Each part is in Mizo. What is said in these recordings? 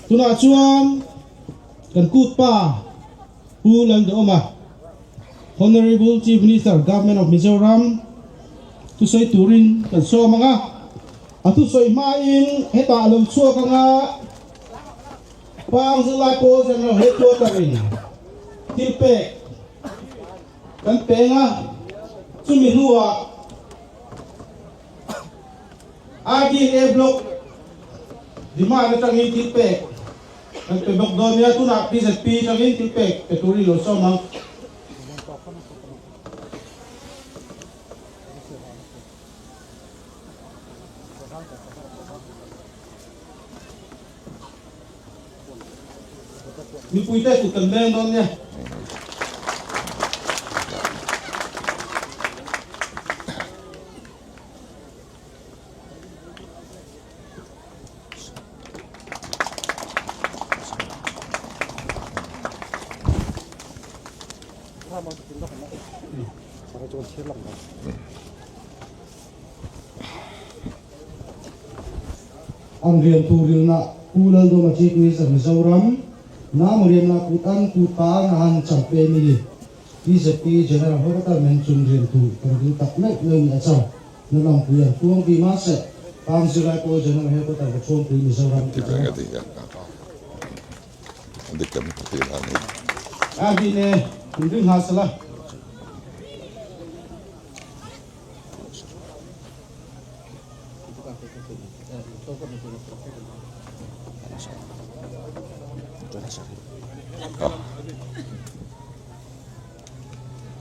Tunah chuan kan kut pa Pu Lalduhawma, Honourable Chief Minister, Government of Mizoram thusawi turin kan sawm ang a. A thusawi hmain hetah a lo chhuak ang a, Pang Zilai Pawl General Headquarter in thil pek kan peng a, chumi hnuah RDNA Block demand atangin thil pek kan pe bawk dawn nia, tunah PZP atangin thil pek pe turin lo sawm ang. Mipuite kut kan beng dawn nia. An rian tur rilna Pu Laldawma Chief Minister Mizoram na rianna kut an kut pa na han champe mi BJP General Headquarter men chun rian tur kan dil tak meuh meuh ni a chau na lampui an tuang vi ma se Pang Zirlai Pawl General Headquarter va chhuangpui Mizoram ti chu. A din e, in ring nghal sela.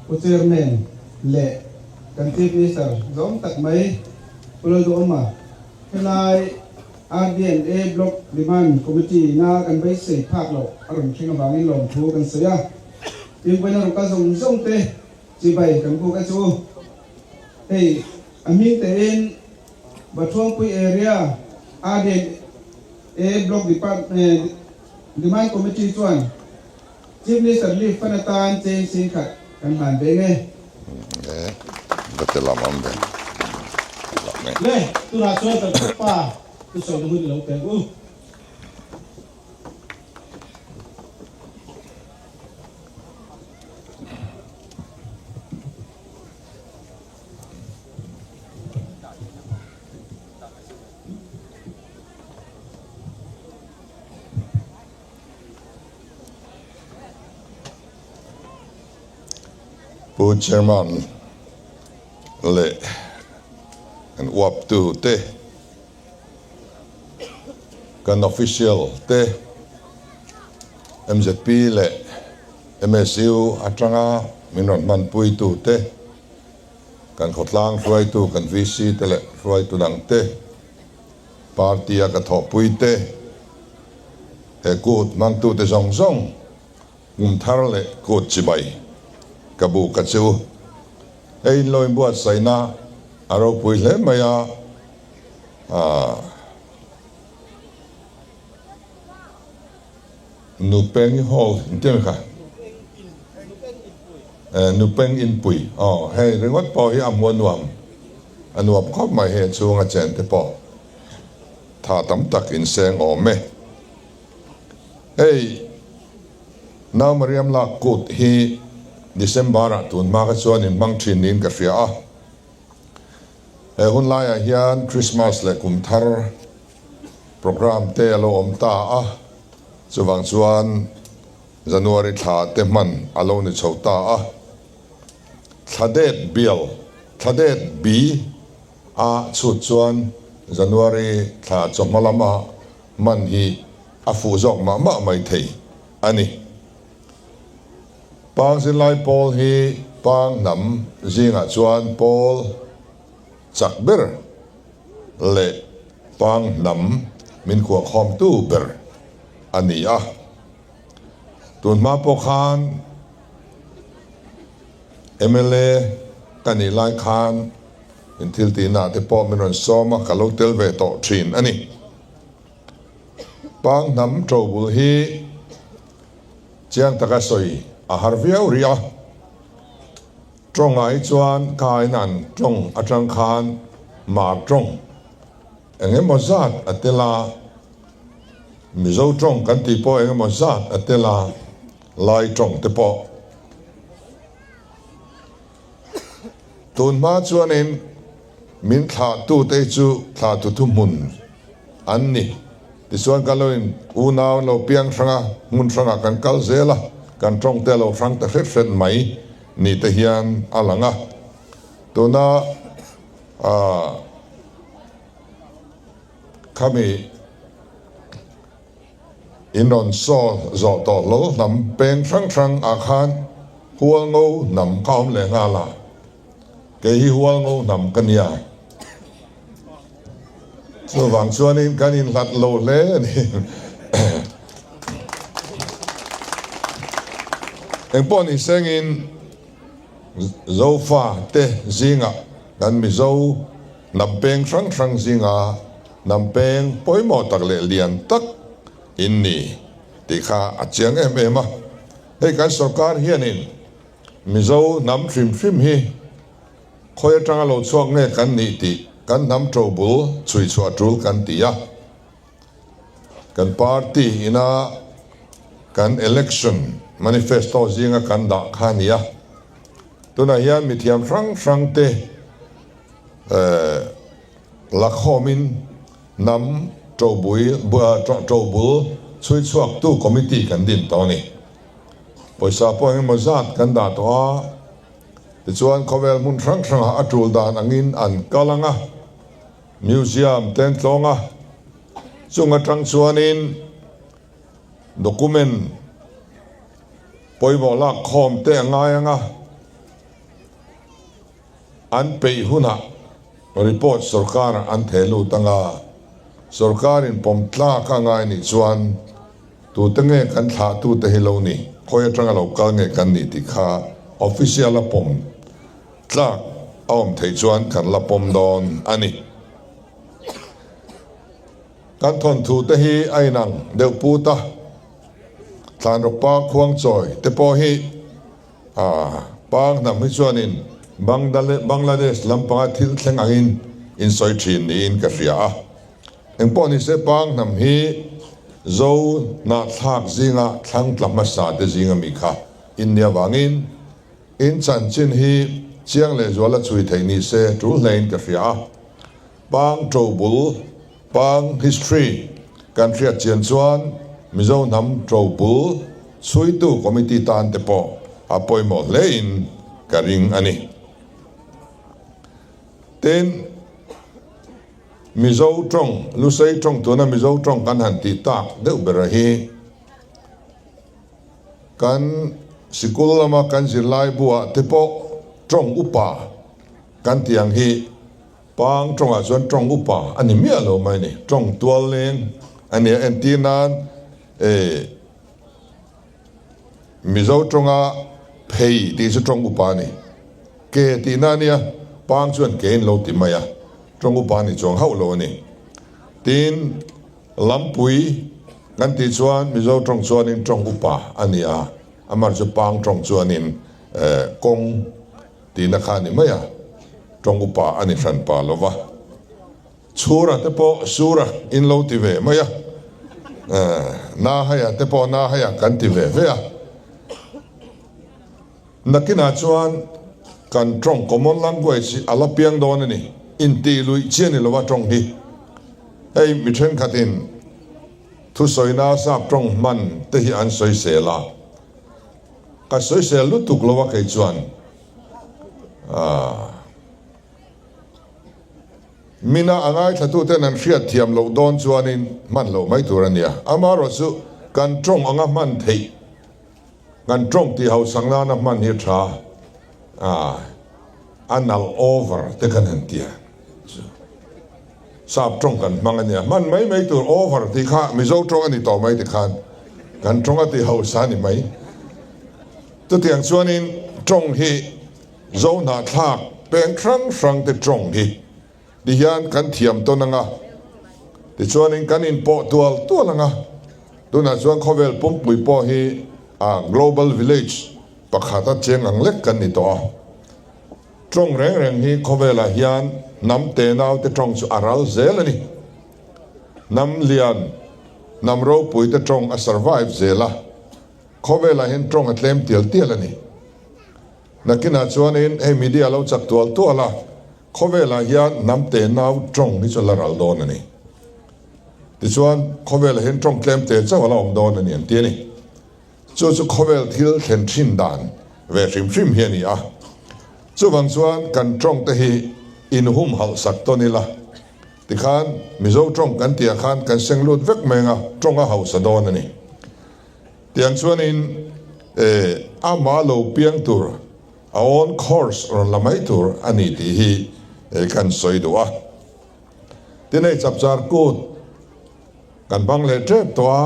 Pu Chairman leh kan Chief Minister zawng tak mai Pu Lalduhawma helai RDNA Block Demand Committee ina kan beisei phak loh a rawn thleng avangin lawmthu kan sawi a. Tinvaina ruka zawng zawng te chibai kan buk a chu. Hei a hming tein Bathuangpui Area RDNA Block Demand Committee chuan Chief Minister Leave fan atan cheng sing khat kan hlan ve nge. Le, tunah chuan kan pa thusawi na hun i lo pek u. Pu Chairman leh kan uaptu te, kan official te, MZP leh MSU atanga min rawn hmanpuitu te, kan khawtlang hruaitu kan VC te leh hruaitu dang te, party a ka thawhpui te, he kut hmangtute zawng zawng kum thar leh kut chibai ka bu ka chu hei in lo inbuatsaihna a ropui hle mai a, aah. Nupeng Hall engtin nge kha? Nupeng Inpui aw hei ringawt pawh hi a hmuh a nuam a nuam khawp mai hei a chhunga chen te pawh tha tam tak inseng awm e. Hei Nau Mariam lak kut hi December ah tun hma kha chuan in hmang thin niin ka hria a, he hun laiah hian Christmas leh kum thar Programme te a lo awm ta a, chuvang chuan January thla te hman a lo ni chho ta a. Thla det bial, thla det bi a chhut chuan January thla chawhma lama hman hi a fuh zawk mah mah mai thei a ni. Pang zirlai pawl hi pang hnam zingah chuan pawl chak ber leh pang hnam min khuahkhawmtu ber a ni a. Tun hma pawh khan mla ka nih lai khan in thil tihna te pawh min rawn sawm a, ka lo tel ve tawh thin a ni. Pang hnam ṭobul hi chiang taka sawi a har viau rih a. Tawngah hi chuan Kainan tawng atang khan Mar tawng eng emaw zat a tel a. Mizo tawng kan tih pawh engemaw zat a tel a, Lai tawng te pawh. Tun hma chuanin min thlahtute hi chu thlahtu thuhmun an ni. Tichuan kan lo in unau an lo piang hrang a, hmun hrangah kan kal zel a, kan tawngte a lo hrang ta hret hret mai ni te hian a lang a. Tuna ah khami In rawn saw zawh tawh lo hnam peng hrang hrang ah khan Hualngo hnam ka awm leh nghal a, kei hi Hualngo hnam ka nia. Chuvang chuanin kan inhlat lo hle a ni. Engpawh ni sengin Zofa te zingah kan Mizo Hnam peng hrang hrang zinga hnam peng pawimawh tak leh lian tak in ni tih kha a chiang em em a. Hei kan sorkar hianin Mizo hnam hrim hrim hi khawi atanga lo chhuak nge kan nih tih kan hnam ṭobul chhui chhuah ṭul kan ti a. Kan party ina kan election manifesto zinga kan dah kha a ni a. Tunah hian mithiam hrang hrang te Lakhawmin hnam ṭobul chhui chhuaktu committee kan din tawh a ni. Pawisa pawh engemaw zat kan dah tawh a, tichuan khawvel hmun hrang hrangah a ṭul dan angin an kal ang a, museum te an tlawng a, chung aṭang chuanin document pawimawh lakkhawm te a ngai ang a. An peih hunah report sorkarah an theh lut anga, sorkarin pawm tlak a ngai nih chuan tute nge kan thlahtute hi lo ni, khawi atanga lo kal nge kan nih tih kha official a pawm tlak a awm theih chuan kan la pawm dawn a ni. Kan thawnthu te hi a inang deuh put a, Thlanrawkpa Khuangchawi te pawh hi A pang hnam hi chuanin Bangladesh lampanga thil thleng angin in sawi thin niin ka hria a. Engpawh nise pang hnam hi Zo hnahthlak zinga thlang tla hmasa te zinga mi kha in nia vangin in chanchin hi chiang lehzuala chhui theih nise tul hlein ka hria a. Pang ṭobul, Pang history, kan hriat chian chuan Mizo hnam ṭobul chhuitu committee tan te pawh a pawimawh hlein ka ring a ni. Tin, Mizo ṭawng, Lusei ṭawng tuna Mizo ṭawng kan han tih tak deuh bera hi kan sikul lama kan zirlai buah te pawh ṭawng upa kan tih ang hi Pang tawngah chuan tawng upa a ni miah lo mai ni, tawng tual leng a nia. Entir nan eh Mizo tawnga phei tih chu tawng upa a ni, ke tihna a nia, pang chuan ke in lo ti mai a, tawng upa a ni chuang hauh lo a ni. Tin, lampui kan tih chuan Mizo tawng chuanin tawng upa a ni a, amah chu pang tawng chuanin eh kawng Tihna kha a ni mai a, tawng upa a ni hran pa lo va. Chhura te pawh Sura in lo ti ve mai a, Nahaia te pawh Nahaia kan ti ve ve a. Nakinah chuan kan tawng common language hi a la piang dawn a ni, intih luih chi a ni lo va tawng hi. Hei mi thenkhatin thusawina sap tawng hman te hi an sawisel a. Ka sawisel lutuk lo a kei chuan aah Mina a ngaithla ten an hriat thiam loh dawn chuanin hman loh mai tur a nia. Amaherawh chu kan tawng anga hman theih, kan tawng tih hausak nana hman hi a tha aah a nalh over te kan han tia chu. Sap tawng kan hmang a nia, hman mai mai tur over tih kha Mizo tawng a ni tawh mai tikhan kan tawng a ti hausa a ni mai. Chutiang chuanin tawng hi Zo hnahthlak peng hrang hrang te tawng hi ti hian kan thiam tawn ang a, tichuanin kan inpawh tual tual ang a, tunah chuan khawvel pumpui pawh hi a global village pakhat a cheng ang lek kan ni tawh a. Tawng reng reng hi khawvelah hian hnam te naute tawng chu a ral zel a ni. Hnam lian, Hnam ropui te tawng a survive zel a, khawvelah hian tawng a tlem tial tial a ni. Nakinah chuanin hei media lo chak tual tual a, khawvelah hian hnam te nau tawng hi chu la ral dawn a ni. Tichuan, khawvelah hian tawng tlem te chauh a la awm dawn a ni an ti a ni. Chu chu khawvel thil thlen thin dan ve hrim hrim hi a ni a. Chuvang chuan kan tawng te hi inhumhalh sak tawn ila. Tikhan Mizo tawng kan tihah khan kan seng lut vek mai anga tawng a hausa dawn a ni. Tiang chuanin eh ama lo piang tur a own course rawn la mai tur a ni tih hi kan sawi duh a. Tin hei chapchar kut kan bang leh tep tawh a,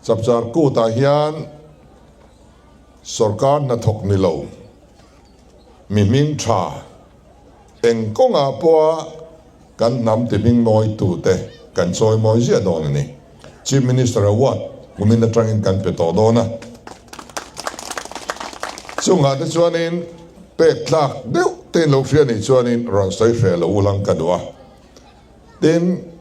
chapchar kutah hian sorkar hnathawk ni lo mi hming tha, Eng kawngah pawha kan hnam ti hming mawitute kan chawi mawi ziah dawn a ni. Chief Minister Award kumin atangin kan pe tawh dawn a. Chungah te chuanin pek tlak deuh te in lo hria nih chuanin rawn sawi hreh lo ulang ka duh a. Tin,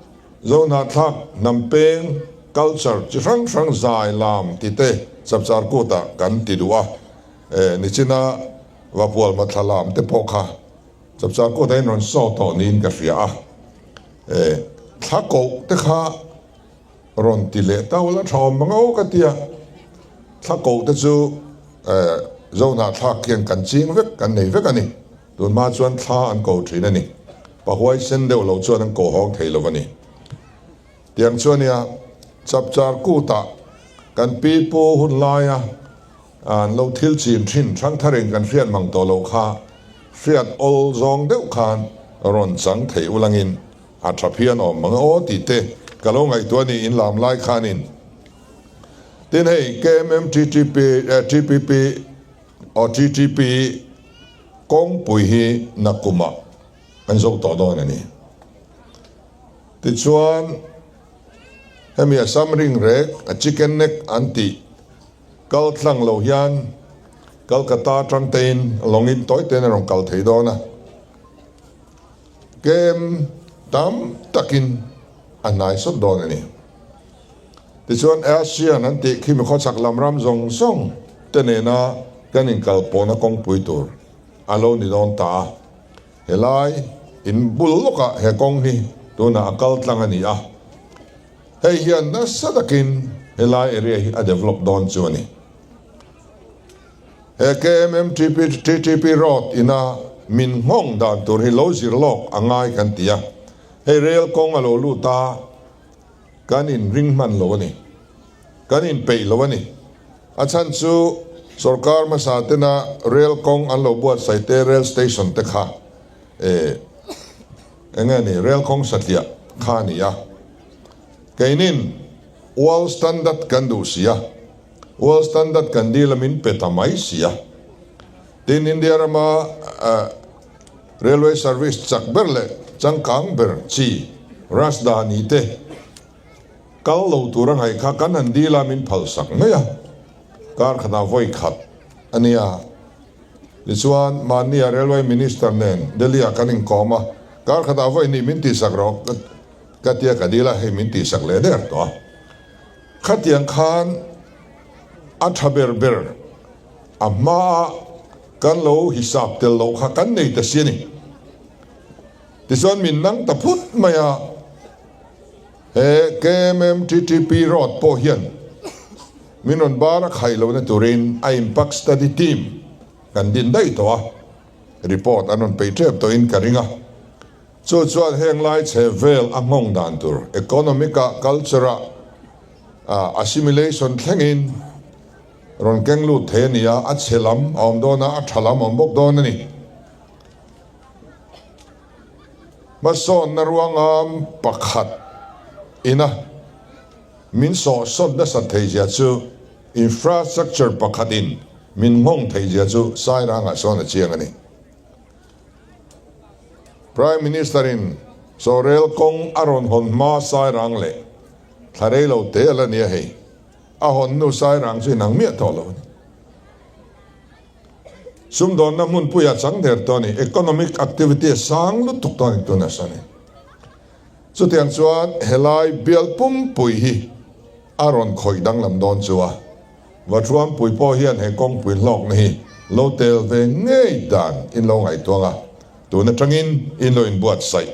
Zohnahthlak hnam peng, culture, chi hrang hrang zai lam ti te chapchar kutah kan ti duh a. Nichina Vapual hma thlalam te pawh kha chapchar kawt ah in rawn saw tawh niin ka hria a, e thla koh te kha rawn ti leh ta ula tha awm mang aw ka ti a, thla koh te chu e Zohnah thlak hian kan ching vek kan nei vek a ni, tunhma chuan thla an ko thin a ni, pahuai sen deuh lo chuan an ko hawng thei lo a ni. Tiang chu a nia, chapchar kutah kan pi pu hun laia An lo thil chin thin hrangtharin kan hriat mang tawh loh kha hriat awl zawng deuh khan rawn chang thei ulangin a tha phian awm mang aw tih te ka lo ngaihtuah a ni in lam lai khanin. Tin hei KMMTTP TPP aw TTP kawngpui hi nakumah kan zo tawh dawn a ni. Tichuan hemi Assam ring rek a chicken neck an tih Kal tlang lo hian Calcutta atang tein lawngin tawi tein a rawn kal thei dawn a, kem tam takin a hnai sawt dawn a ni. Tichuan ASEAN an tih khi mi khawchhak lam ram zawng zawng te nena kan inkal pawhna kawngpui tur a lo ni dawn ta a, helai in bul lawkah he kawng hi tunah a kal tlang a ni a. Hei hian nasa takin helai area hi a develop dawn chu a ni. He KMMTP TTP road ina min nghawng dan tur hi lo zir lawk a ngai kan ti a. Hei rail kawng a lo lut a, kan in ring hman lo a ni. Kan in peih lo a ni. A chhan chu sorkar hmasa tena rail kawng an lo buatsaih te rail station te kha eh Eng nge ni rail kawng satliah kha a ni a, keinin world standard kan duh si a, world standard kan dil a min pe ta mai si a. Tin, India rama railway service chak ber leh changkang ber chi Rajdhani te kal lo tura ngaih kha kan han dil a min phalsak mai a, kar khatah vawi khat a nia. Tichuan, mahnia Railway Minister nen Delhi-ah kan inkawm a, kar khatah vawi hnih min tihsak rawh ka tia ka dil a, hei min tihsak leh der tawh a. Khatiang khan a tha ber ber a hmaa kan lo hisap tel loh kha kan nei ta si a ni. Tichuan min nang ta phut mai a, he KMMTTP road pawh hian Min rawn bar a khaih lohna turin a impact study team kan din daih tawh a, report an rawn peih tep tawhin ka ring a. Chu chuan heng lai chhe vel a nghawng dan tur economic ah, culture ah assimilation thlengin rawn keng lut thei a ni a, a chhe lam a awm dawn a, a tha lam a awm bawk dawn a ni. Hmasawnna ruangam pakhat ina. Min sawhsawn nasat theihzia chu infrastructure pakhatin min nghawng theihzia chu Sairangah sawn a chiang a ni. Prime Minister-in Saw-rel kawng a rawn hawn hma Sairang leh thla rei lo te a la nia hei. A hawn hnu Sairang chu inang miah tawh lo a ni. Sumdawnna hmunpuiah chang der tawh a ni. Economic activity a sang lutuk tawh a ni tunah sawn. Chutiang chuan helai bial pumpui hi a rawn khawih danglam dawn chu a. Vathuampui pawh hian he kawngpui hlawkna hi lo tel ve ngei dan in lo ngaihtuang a, tun atangin in lo inbuatsaih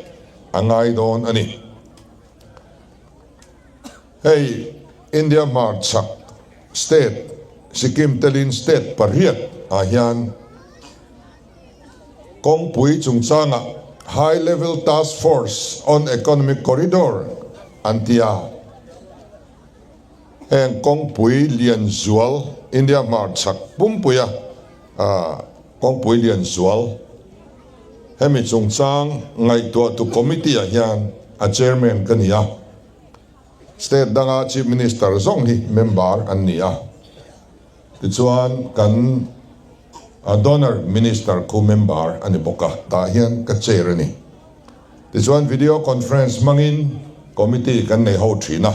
a ngai dawn a ni. Hei India hmarchhak state Sikkim telin state pariat ah hian kawngpui chungchangah High Level Task Force on Economic Corridor an ti a. Heng kawngpui lian zual India hmarchhak pumpuia kawngpui lian zual hemi chungchang ngaihtuahtu committee ah hian a chairman ka ni a. State danga Chief Minister zawng hi member an ni a. Tichuan kan donor Minister khu member a ni bawk a, tah hian ka chair a ni. Tichuan video conference hmangin committee kan nei ho thin a,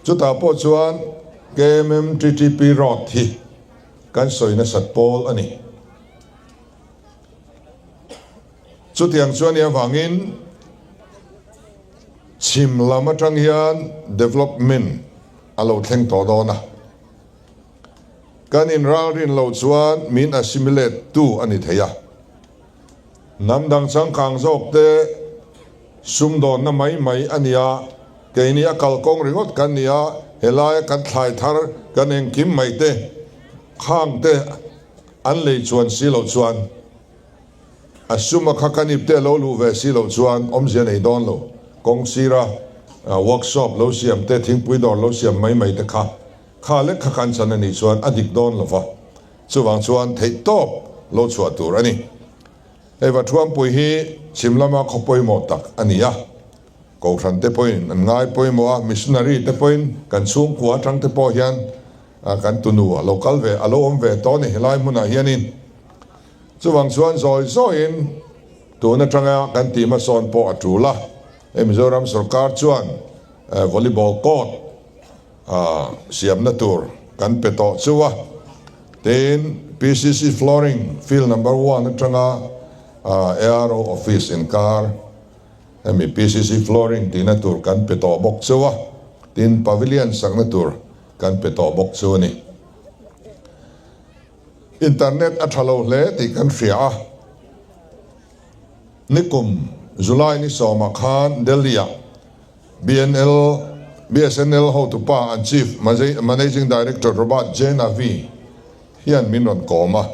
chutah pawh chuan KMMTTP road hi kan sawi nasat pawl a ni. Chutiang chuan i avangin chhim lam atang hian development a lo thleng tawh dawn a. Kan inralrin loh chuan min assimilate tu a ni thei a. Hnam dang changkang zawk te sumdawnna mai mai a ni a, keini a kalkawng ringawt kan ni a, helaia kan thlai thar kan engkim mai te khang te an lei chuan si loh chuan a suma kha kan ip te a lo luh ve si loh chuan awmzia nei dawn lo. Kawng sira workshop lo siam te, thingpui dawr lo siam mai mai te kha Kha lek kha kan chan a nih chuan a dik dawn lo va, chuvang chuan theih tawp lo chhuah tur a ni. Hei Vathuampui hi chhim lama khaw pawimawh tak a ni a, Kohhran te pawhin an ngai pawimawh a, missionary te pawhin kan chhungkua atang te pawh hian kan tunu a lo kal ve, a lo awm ve tawh a ni helai hmunah hianin. Chuvang chuan zawi zawiin tun atanga kan tih hmasawn pawh a tul a, hei Mizoram sorkar chuan volleyball court, siamna tur kan pe tawh chu a, tin PCC Flooring field number one atanga ARO office inkar hemi PCC Flooring tihna tur kan pe tawh bawk chu a, tin pavilion sakna tur kan pe tawh bawk chu a ni. Internet a tha lo hle tih kan hria a, nikum July ni sawmah khan Delhi-ah BNL, BSNL hotupa an Chief Managing Director Robert J. Navi hian min rawn kawm a.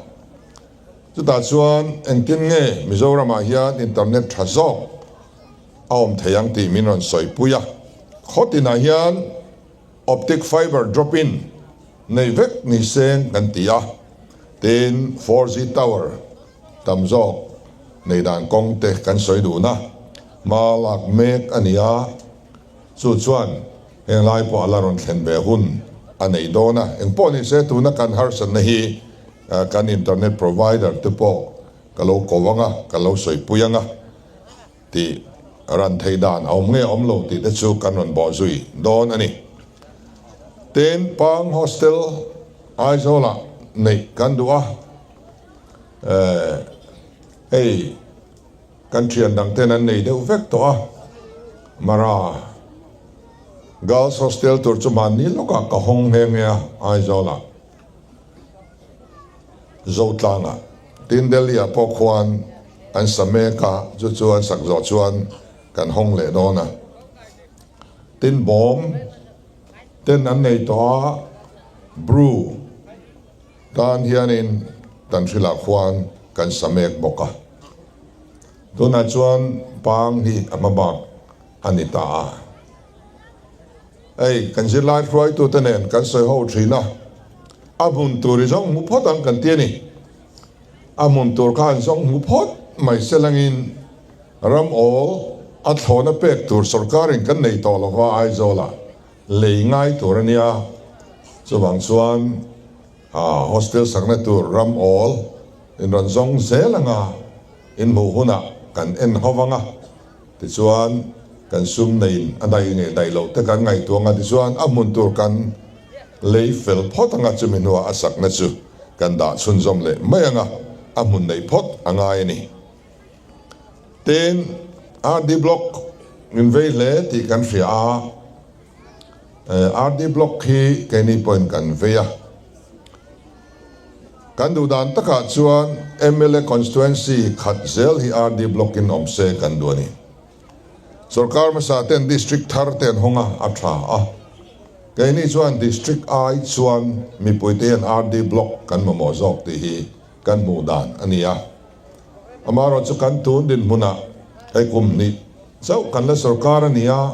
Chutah chuan engtin nge Mizoramah hian internet tha zawk a awm thei ang tih min rawn sawipui a. Khaw tinah hian optic fiber drop-in nei vek ni seng kan ti a, tin 4G tower tam zawk nei dan kawng te kan sawi dun a, hma lak mek a ni a, chu chuan heng lai pawh a la rawn thlen ve hun a nei dawn a, engpawh ni se tuna kan harsatna hi kan internet provider te pawh ka lo ko ang a, ka lo sawipui ang a tih ran theih dan a awm nge awm lo tih te chu kan rawn bawh zui dawn a ni. Tin, Pang Hostel Aizawlah neih kan duh a. Hei kan thian dang ten an nei deuh vek tawh a, Mara Girls Hostel tur chu mahni lawkah ka hawng nghe nghe a, Aizawlah, Zotlangah, tin Delhi-ah pawh khuan an sa mek a, chu chu an sak zawh chuan kan hawng leh dawn a. Tin bawm ten an nei tawh a, Bru. Tan hianin kan hrilah khuan kan sa mek bawk a. Tunah chuan pang hi a hma bak a ni ta a. Hei kan zirlai hruaitute nen kan sawi ho thin a, a hmun tur i zawng hmu phawt ang kan ti a ni. A hmun tur kha an zawng hmu phawt mai se langin ram awl a thlawna pek tur sorkarin kan nei tawh lova Aizawlah Lei ngai tur a nia, chuvang chuan hostel sakna tur ram awl in rawn zawng zel anga in hmuh hunah kan en ho vang a, tichuan kan sum neiin a daih nge daih loh te kan ngaihtuah anga tichuan a hmun tur kan lei fel phawt anga chumi hnuah a sakna chu kan dah chhunzawm leh mai anga a hmun neih phawt a ngai a ni. Tin, RD Block. min vei hle tih kan hria a, RD Block hi keini pawhin kan vei a. Kan duh dan takah chuan mla constituency khat zel hi RD Block in awm se kan duh a ni. Sorkar hmasa ten District thar te an hawng a, a tha a. Keini chuan District ai chuan mipuite hian RD Block kan mamawh zawk tih hi kan hmuh dan a ni a. Amaherawh chu kan tun dinhmunah hei kum hnih chauh kan la sorkar a ni a,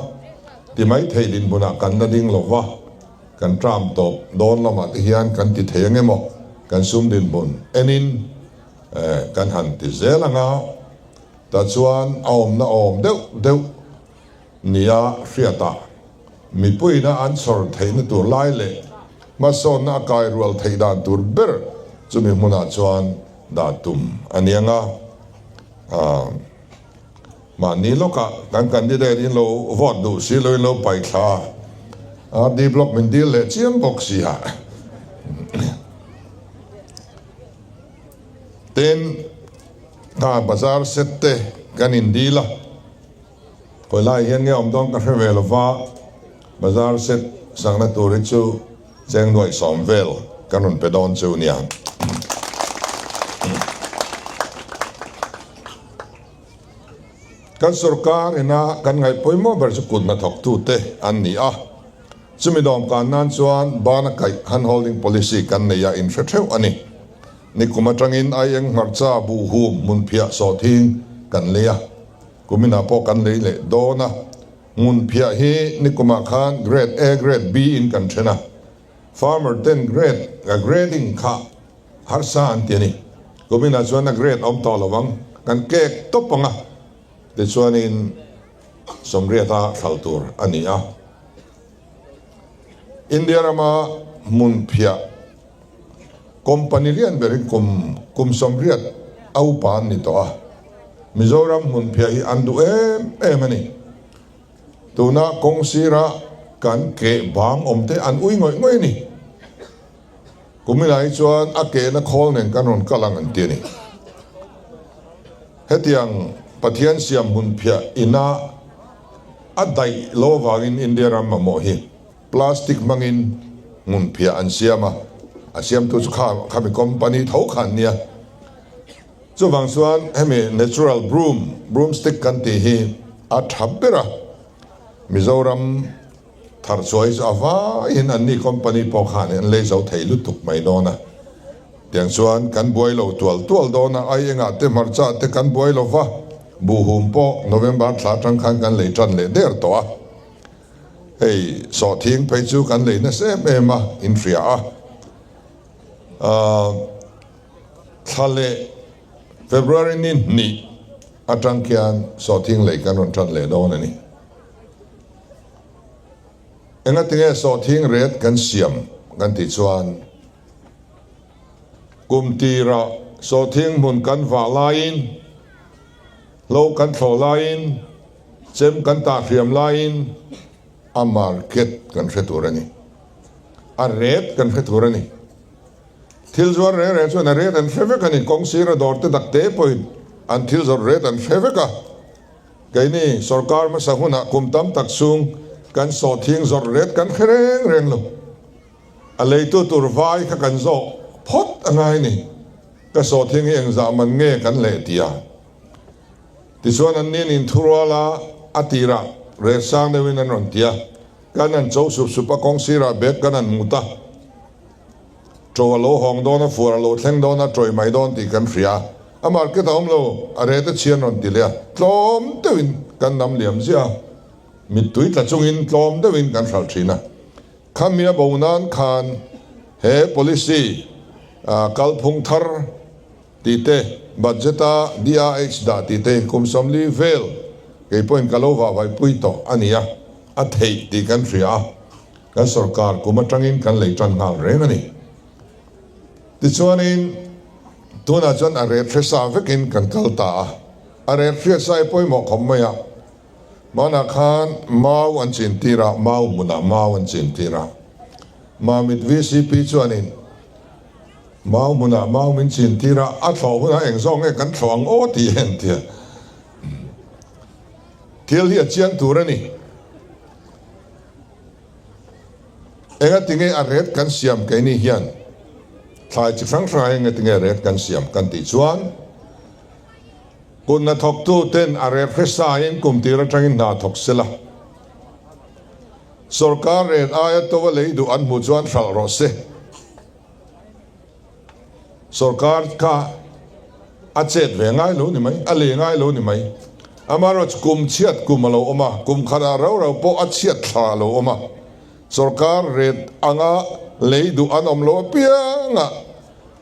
ti mai thei dinhmunah kan la ding lo va, kan term tawp dawn lamah te hian kan ti thei ang emaw kan sum dinhmun enin kan han ti zel ang a. Tah chuan a awmna awm deuh deuh nia hriatah mipuiina an chhawr theihna tur lai leh hmasawnna a kai rual theih dan tur ber chumi hmunah chuan dah tum a ni ang a. Mahni lawkah kan candidate in lo vote duh si loin lo paih thla a, RD Block min dil leh chiam bawk si a. Tin, Kha bazar set te kan indil a, khawi lai hian nge awm dawn ka hre ve lo va, bazar set sakna tur hi chu cheng nuaih sawm vel kan rawn pe dawn chu nia. Kan sorkar ina kan ngaih pawimawh ber chu kut hnathawktute an ni a, chumi dawmkan nan chuan bana kaih hand holding policy kan nei a inhre theuh a ni. Nikum atangin aieng hmarcha buh hum hmunphiah sawhthing kan lei a, kuminah pawh kan lei leh dawn a. Hmunphiah hi nikumah khan Grade A, Grade B in kan then a, farmer ten grade a grading kha harsa an ti a ni. Kuminah chuan a grade awm tawh lo ang, kan kek tawp ang a, tichuanin sawmriata hralh tur a ni a. India rama hmunphiah Company lian ber hi kum kum 80 a upa an ni tawh a, Mizoram hmunphiah hi an duh em em a ni. Tuna kawng sira kan keh bang awm te an ui ngawih ngawih a ni. Kumila hi chuan a kehna khawl nen kan rawn kal ang an ti a ni. Hetiang Pathian siam hmunphiah ina a daih lo avangin India ram mamawh hi Plastic hmangin hmunphiah an siam a, a siamtu chu kha khami company tho kha an nia. Chuvang chuan hemi natural broom, broom stick kan tih hi a tha ber a, Mizoram thar chhuah hi chu a vaiin anni company pawh khan an lei zo thei lutuk mai dawn a. Tiang chuan kan buai lo tual tual dawn a, ai engah te hmarcha te kan buai lo va, buhhum pawh November thla atang khan kan lei tan leh der tawh a. Hei sawhthing phei chu kan lei nasa em em a, in hria a. Ahh thla leh February ni hnih atang khian sawhthing lei kan rawn tan leh dawn a ni. Engatinge sawhthing ret kan siam kan tih chuan kum tirah sawhthing hmun kan vah laiin hlo kan thlawh laiin Chem kan tah hriam laiin a market kan hre tur a ni. A rate kan hre tur a ni. Thil zuar reng reng chuan a rate an hre vek a ni. Kawng sira dawr te dak te pawhin an thil zawrh rate an hre vek a. Keini sorkar hmasa hunah kum tam tak chhung kan sawhthing zawrh rate kan hre reng reng lo. A leitu tur vai kha kan zawh phawt a ngai ni. Ka sawhthing hi engzah man nge kan leh ti a. Tichuan an nin in thurual a, a tirah rel sang deuhin an rawn ti a, kan han cho sup sup a, kawng sirah bag kan han mut a, ṭo a lo hawng dawn a, fuar a lo thleng dawn a, ṭawih mai dawn tih kan hria a, a market a awm lo, a rete chhi an rawn ti leh a, tlawm deuhin kan nam liam ziah a, mittui tla chungin tlawm deuhin kan hralh ṭhin a, khami a bo nan khan he policy kalphung thar Tih te, budget-a DRH dah tih te kum 40 vel kei pawhin ka lo vahvaihpui tawh a ni a, a theih tih kan hria a, kan sorkar kum atangin kan lei tan nghal reng a ni. Tichuanin tunah chuan a ret hre sa vekin kan kal ta a, a ret hriat sa hi pawimawh khawp mai a, hmanah khan mau an chin tir a, mau hmunah mau an chin tir a, Mamit vcp chuanin, Mau hmunah mau min chin tir a, a thlawh hunah eng zawk nge kan thlawh ang aw tih a entir. Thil hi a chiang tur a ni. Engatinge a ret kan siam keini hian thlai chi hrang hrangah engatinge ret kan siam kan tih chuan kut hnathawktu ten a ret hresain kum tir atangin hna thawk sela sorkar ret aia to a lei duh an hmuh chuan hralh rawh se. Sorkar kha a chet ve ngai lo ni mai, a lei ngai lo ni mai. Amaherawhchu kum chhiat kum a lo awm a, kum khatah rau rau pawh a chhiat thla a lo awm a. Sorkar ret anga lei duh an awm lo apiangah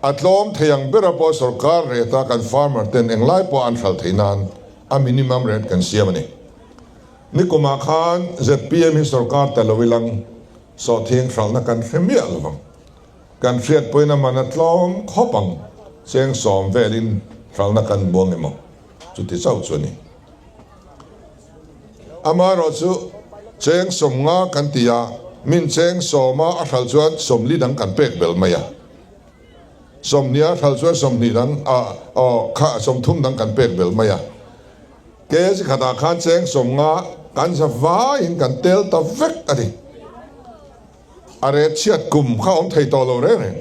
a tlawm thei ang bera pawh sorkar reta kan farmer ten englai pawh an hralh theih nan a minimum rate kan siam a ni. Nikumah khan zpm hi sorkar ta lo ilang sawhthing hralhna kan hre miah lo vang. Kan hriatpuina man a tlawm khawp ang, cheng sawm velin hralhna kan buang emaw chuti chauh chu a ni. Amaherawhchu cheng sawmnga kan ti a, min cheng sawma a hralh chuan sawmli dang kan pek belh mai a, sawmhnih a hralh chuan sawmhnih dang a aw kha sawmthum dang kan pek belh mai a. Kg khatah khan cheng sawmnga kan za vaiin kan tel ta vek a ni. A ret chhiat kum kha awm thei tawh lo reng reng.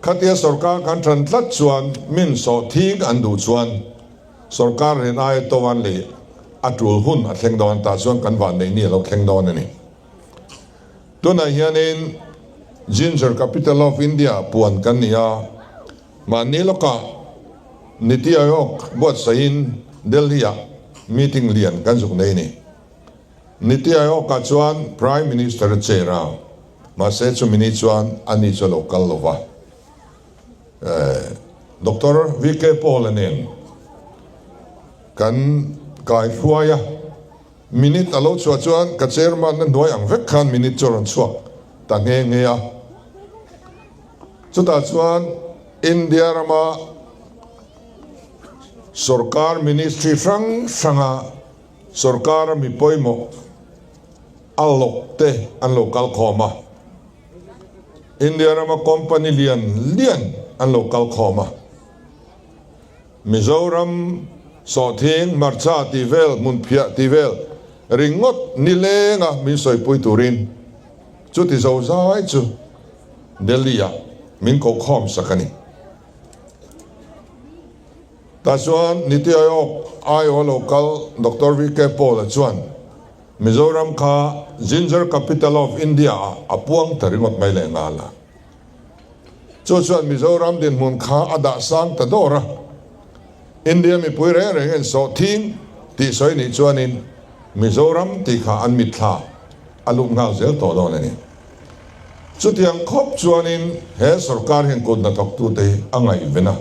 Khatia sorkar kan tan tlat chuan min sawh thing an duh chuan sorkar ren aia to an lei a tul hun a thleng dawn tah chuan kan van neih ni a lo thleng dawn a ni. Tunah hianin Ginger Capital of India puan kan ni a, mahni lawkah Niti Aayog buatsaihin Delhi-ah meeting lian kan zuk nei a ni. Niti Aayog-ah chuan Prime Minister a chair a, mahse chumi ni chuan a ni chu a lo kal lo va. Doctor VK Paul-a nen kan kai hruai a, minute a lo chhuah chuan ka chairman na hnuai ang vek khan minute chu a rawn chhuak ta nghe nghe a. Chutah chuan India rama sorkar ministry hrang hranga Sorkara mi pawimawh a lawk te an lo kal khawm a, India rama company lian lian an lo kal khawm a, Mizoram sawhthing, hmarcha tih vel, hmunphiah tih vel ringawt nilenga min sawipui turin chuti zozai chu Delhi-ah min koh khawm sak a ni. Tah chuan Niti Aayog aiawha lo kal Doctor VK Paul-a chuan Mizoram kha Ginger Capital of India ah a puang ta ringawt mai leh nghal a. Chu chuan Mizoram dinhmun kha a dah sang ta dawr a. India mipui reng reng en sawh thing tih sawi nih chuanin Mizoram tih kha an mitthla a lut nghal zel tawh dawn a ni. Chutiang khawp chuanin he sorkar hian kut hnathawktute hi a ngaihven a.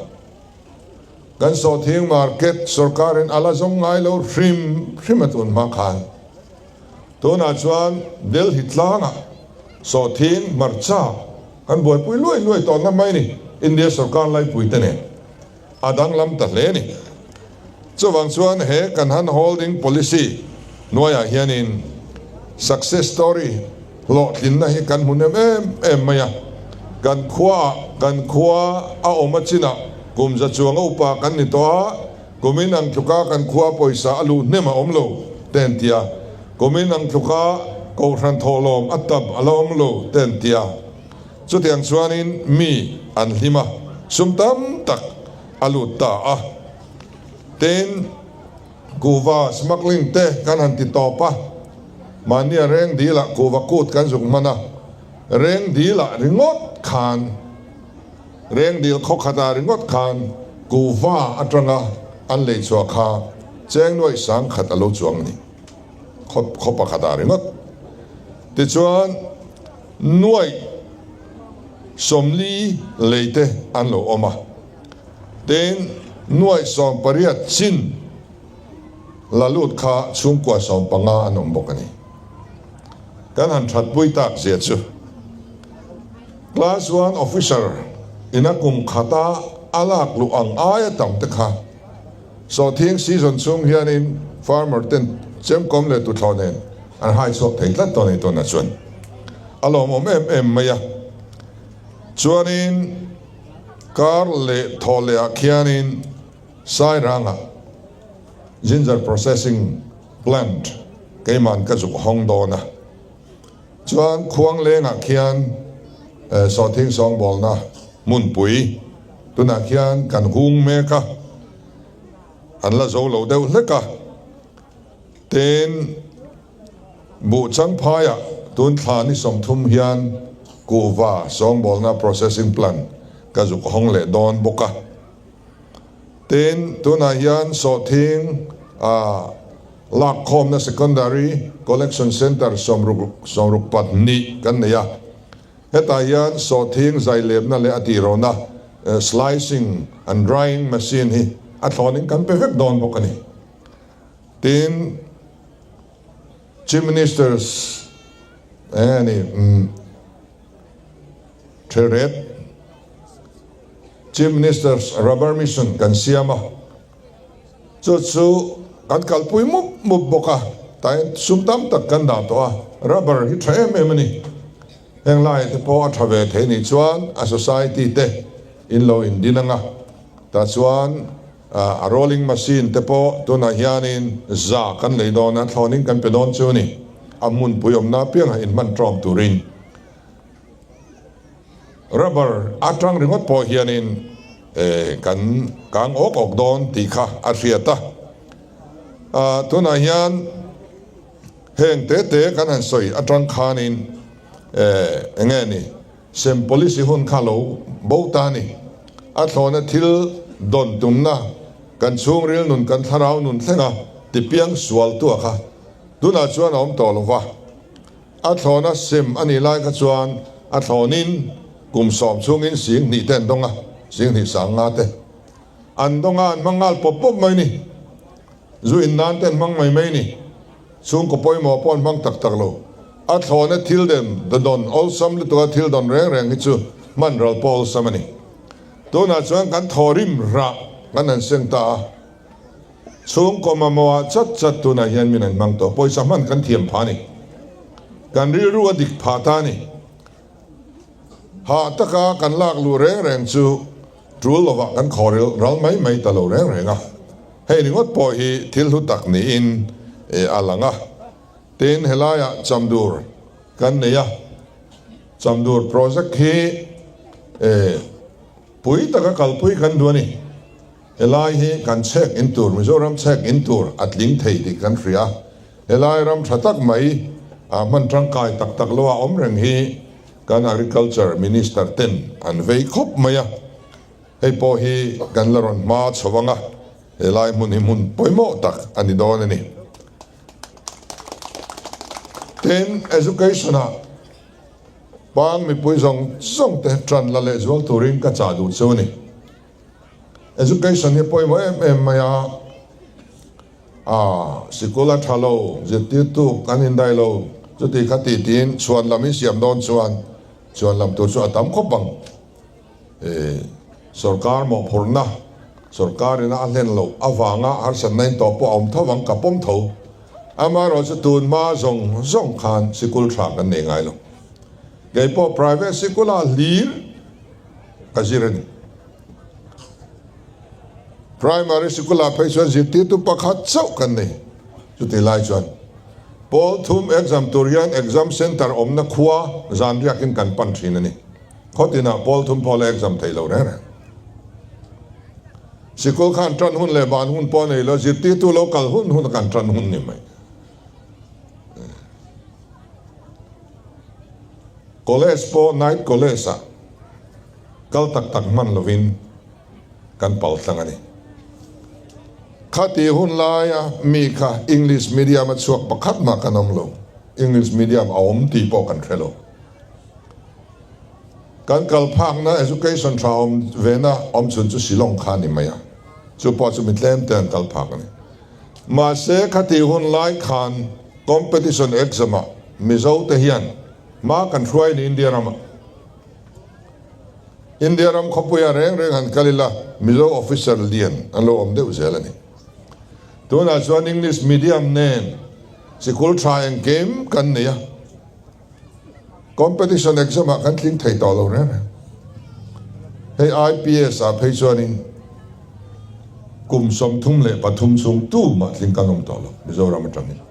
Kan sawhthing market sorkarin a la zawng ngai lo hrim hrim a tun hma khan. Tunah chuan Delhi tlangah sawhthing hmarcha kan buaipui luai luai tawh ngam mai ni, India sorkar laipui te nen a danglam ta hle a ni. Chuvang chuan he kan han holding policy hnuaiah hianin success story hlawhtlinna hi kan hmu nem em em mai a, kan khuaah kan khua a awm a chinah kum za chuanga upa kan ni tawh a, kumin ang tluka kan khua pawisa a luh hnem a awm lo te an ti a, kumin ang tluka kohhran thawhlawm a tam a la awm lo te an ti a, chutiang chuanin mi an hlim a, sum tam tak a lut ta a. Tin, kuhva smuggling te kan han ti tawp a, mahnia reng dilah kuhva kut kan zuk hman a, reng dilah ringawt khan, reng dil khaw khatah ringawt khan kuhva atanga an lei chhuah kha cheng nuaih sang khat a lo chuang a ni, khaw khaw pakhatah ringawt. Tichuan, nuaih 40 lei te an lo awm a. Tin, nuaih 18 chin la lut kha chhungkua 15 an awm bawk a ni. Kan han thatpui tak zia chu Class One Officer ina kum khata a lak luh ang aia tam te kha sawhthing season chhung hianin farmer ten chemkawm leh tuthlawh nen an hai chhuak thei tlat tawh a ni tunah chuan a lawmawm em em mai a. Chuanin. Kar leh thaw leh ah khianin Sairangah ginger processing. Plant keiman ka zuk hawng dawn a. Chuan khuang lengah khian sawhthing sawngbawlna hmunpui tunah khian kan hung mek a, an la zo lo deuh hlek a. Tin, buh changphaiah tun thla ni 30 hian kuhva sawngbawlna processing plant ka zuk hawng leh dawn bawk a. Tin, tunah hian sawhthing a lakkhawmna Secondary Collection Centre 62 kan nei a. Hetah hian sawhthing zailepna leh a tihrawhna slicing and drying machine hi a thlawnin kan pe vek dawn bawk a ni. Tin, Chief Minister's eng a ni? Thelret Chief Minister's Rubber Mission kan siam a, chu chu kan kalpui mup mup bawk a, tain sum tam tak kan dah tawh a, rubber hi tha em em a ni. Heng laiah te pawh a tha ve thei nih chuan a society te in lo indin ang a, tah chuan a rolling machine te pawh tunah hianin za kan lei dawn a, thlawnin kan pe dawn chu a ni, a hmunpui awmna apiangah inhman tawm turin. Rubber atang ringawt pawh hianin kan kang awk awk dawn tih kha a hriat a. Tunah hian heng te te kan han sawi atang khanin eng nge ni sem policy hun kha lo bo ta a ni. A thlawna thil dawn tumna kan chhungril nun kan thlarau nun thlenga tipiang sual tua kha tunah chuan a awm tawh lo va. A thlawna sem a nih lai kha chuan a thlawnin kum 10 chhungin 2000 te an dawng a, 2000 sanga te an dawng a, an hmang nghal pawp pawp mai ni. Zu in nan te an hmang mai mai ni. Chhungkaw pawimawh pawh an hmang tak tak lo. A thlawna thil dem dawn awlsam lutuk a thil dawn reng reng hi chu hman ral pawh awlsam a ni. Tunah chuan kan thawrim rah kan han seng ta a. Chhungkaw mamawhah chat chat tunah hian min an hmang tawh. Pawisa hman kan thiam phah a ni. Kan rilru a dik phah ta a ni. Hah taka kan lak luh reng reng chu tul lovah kan khaw ral mai mai ta lo reng reng a. Hei ringawt pawh hi thil hlu tak niin a lang a. Tin, helaiah Chamdur kan nei a. Chamdur project hi pui taka kalpui kan duh a ni. Helai hi kan chhek in tur, Mizoram chhek in tur a tling thei tih kan hria. Helai ram tha tak mai ah hman tangkai tak tak lo a awm reng hi kan Agriculture Minister ten an vei khawp mai a. Hei pawh hi kan la rawn hma chho ang a, helai hmun hi hmun pawimawh tak a ni dawn a ni. Tin, Education ah pang mipui zawng zawng te tan la lehzual turin ka chah duh chu a ni. Education hi pawimawh em em mai a, a sikul a tha lo, zirtirtu kan indai lo, chuti kha ti tiin chhuan lam in siam dawn chuan chhuan lam tur chu a tam khawp ang. Sorkar mawhphurhna, sorkar ina a hlen loh avanga harsatna in tawh pawh a awm tho ang, ka pawm tho. Amaherawhchu tun hma zawng zawng khan sikul tha kan nei ngai lo. Keipawh private sikula hlir ka zir a ni. Primary sikulah phei chuan zirtirtu pakhat chauh kan nei. Chutih lai chuan pawl thum exam tur hian exam centre awmna khua zan riakin kan pan thin a ni. Khaw tinah pawl thum pawh la exam thei lo reng reng. Sikul khan tan hun leh ban hun pawh nei lo, zirtirtu lo kal hun hun a kan tan hun ni mai. College pawh night college ah kal tak tak hman lovin kan pal tlang a ni. Khati hun laia mi kha English medium a chhuak pakhat mah kan awm lo. English medium a awm tih pawh kan hre lo. Kan kal phakna education tha awm vena awm chhun chu Shillong kha a ni mai a. Chu pawh chu mi tlem te an kal phak a ni. Mahse khati hun lai khan competition exam ah Mizo te hian hma kan hruai a ni India ramah. India ram khawpuia reng reng han kal ila Mizo officer lian an lo awm deuh zel a ni. Tunah chuan English medium nen sikul tha engkim kan nei a, competition exam ah kan tling thei tawh lo reng reng. Hei IPS ah phei chuanin. Kum 33 chhung tumah tling kan awm tawh lo Mizoram atangin.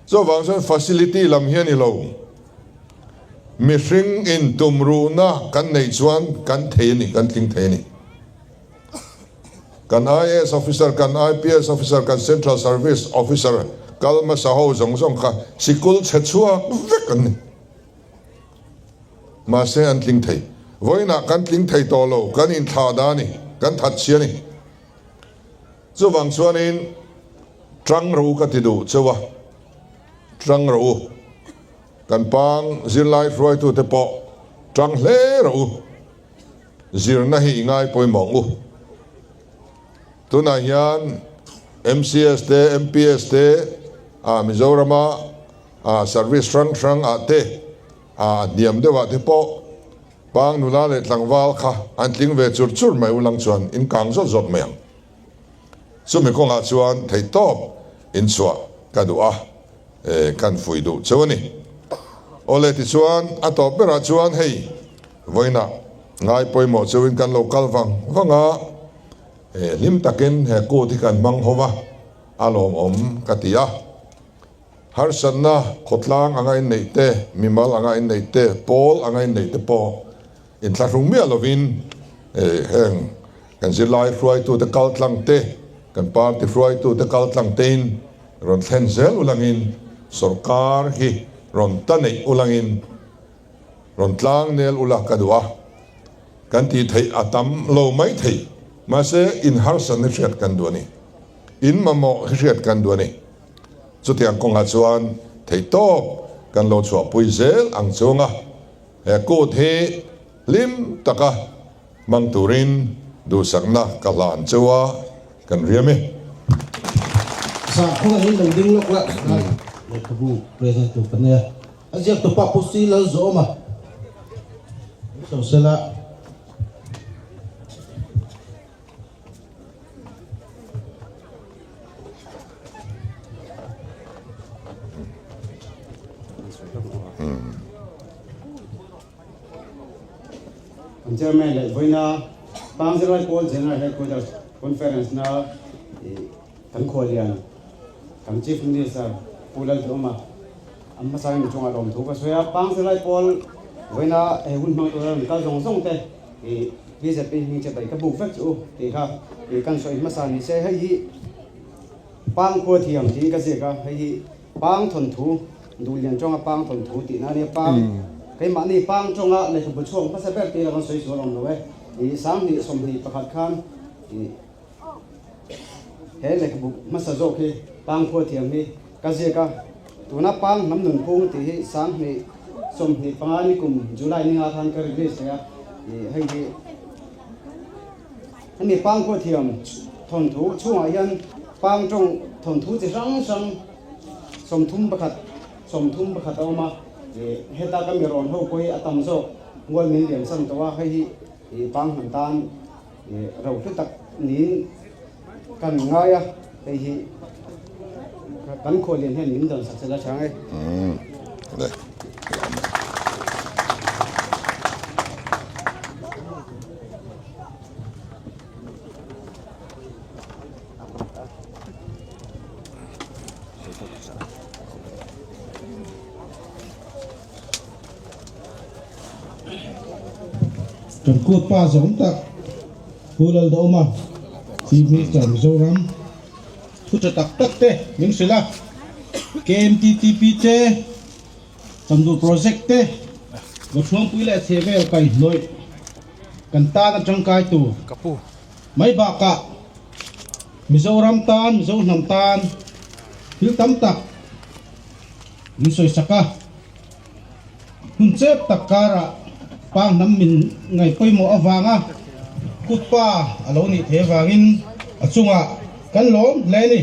Chuvang chuan facility lam hi a ni lo. Mihring in tumruhna kan neih chuan kan thei a ni, kan tling thei a ni. Kan IAS officer, kan IPS officer, kan Central Service officer kal hmasa ho zawng zawng kha sikul chhe chhuak vek an ni. Mahse an tling thei. Vawiinah kan tling thei tawh lo, kan inthlah dah a ni, kan that si a ni. Chuvang chuanin tang ro ka ti duh cheu a, tang ro u. Kan pang zirlai hruaitute pawh tang hle ro u. Zirna hi i ngai pawimawh ang u. Tunah hian MCS te, MPS te, ah Mizorama ah service hrang hrang ah te, ah hniam deuh ah te pawh pang nula leh tlangval kha an tling ve chur chur mai ulang chuan in kang zawt zawt mai ang. Chumi kawngah chuan theihtawp inchhuah ka duh a, kan fuih duh cheu a ni. Awle tichuan a tawp berah chuan hei vawiinah ngai pawimawh cheuin kan lo kal vang vang a, hlim takin he kut hi kan hmang ho va, a lawmawm ka ti a. Harsatna khawtlang anga inneih te, mimal anga inneih te, pawl anga inneih te pawh inthlahrung miah lovin heng kan zirlai hruaitute kal tlang te, kan party hruaitute kal tlang tein rawn thlen zel ulangin sorkar hi rawn ta neih ulangin rawn tlang nel ula ka duh a, kan tih theih a tam lo mai thei, mahse inharsatna hriat kan duh a ni, in mamawh hi hriat kan duh a ni. Chutiang kawngah chuan theihtawp kan lo chhuahpui zel ang chunga he kut hi hlim taka hmang turin duhsakna ka hlan cheu a, kan riam e. Zah khawngaih in lo ding lawk la, hnai lehkhabu present tur ka nei a, a ziak tupa Pu Si Lalzawma Sosela. An chairman leh vawiina Pangzirlai Pawl General Headquarters Conference na kan khualian kan Chief Minister Pu Lalduhoma an hmasa in chungah lawmthu ka sawi a. Pangzirlai Pawl vawiina he hun hmang tura rawn kal zawng zawng te BJP hming che bai ka buk vek chu u tih kha kan sawi hmasa ni se hei hi Pang khua thiam tiin ka ziak a, hei hi Pang thawnthu Duhlian tawnga Pang thawnthu tihna a nia, Pang keimahni Pang tawnga lehkhabu chhuak hmasa ber tih erawh kan sawi sual awm lo e, 2021 khan he lehkhabu hmasa zawk hi Pang khua thiam hi ka ziak a, tuna Pang hnam nunphung tih hi 2025 ni kum July ni nga khan ka release leh a, hei hi hemi Pang khua thiam thawnthu chhungah hian Pang tawng thawnthu chi hrang hrang 31 31 a awm a, heta ka mi rawn ho pawh hi a tam zawk mual min liam san tawh a, hei hi Pang hnam tan Ro hlu tak niin kan ngai a, hei hi kan khualian hian min dawn sak sela chang e. Kan kut pa zawng tak Pu Lalduhawma, Chief Minister Mizoram, thu tha tak tak te min hrilh a, KMTTP te, Chamdur Project te, Vawthuangpui leh Chhevel kaihhnawih kan tan a tangkai tur mai bakah Mizoram tan, Mizo hnam tan thil tam tak min sawisak a. Hun chep tak karah pa hnam min ngaih pawimawh avanga kut pa a lo nih theih avangin a chungah kan lawm hle a ni.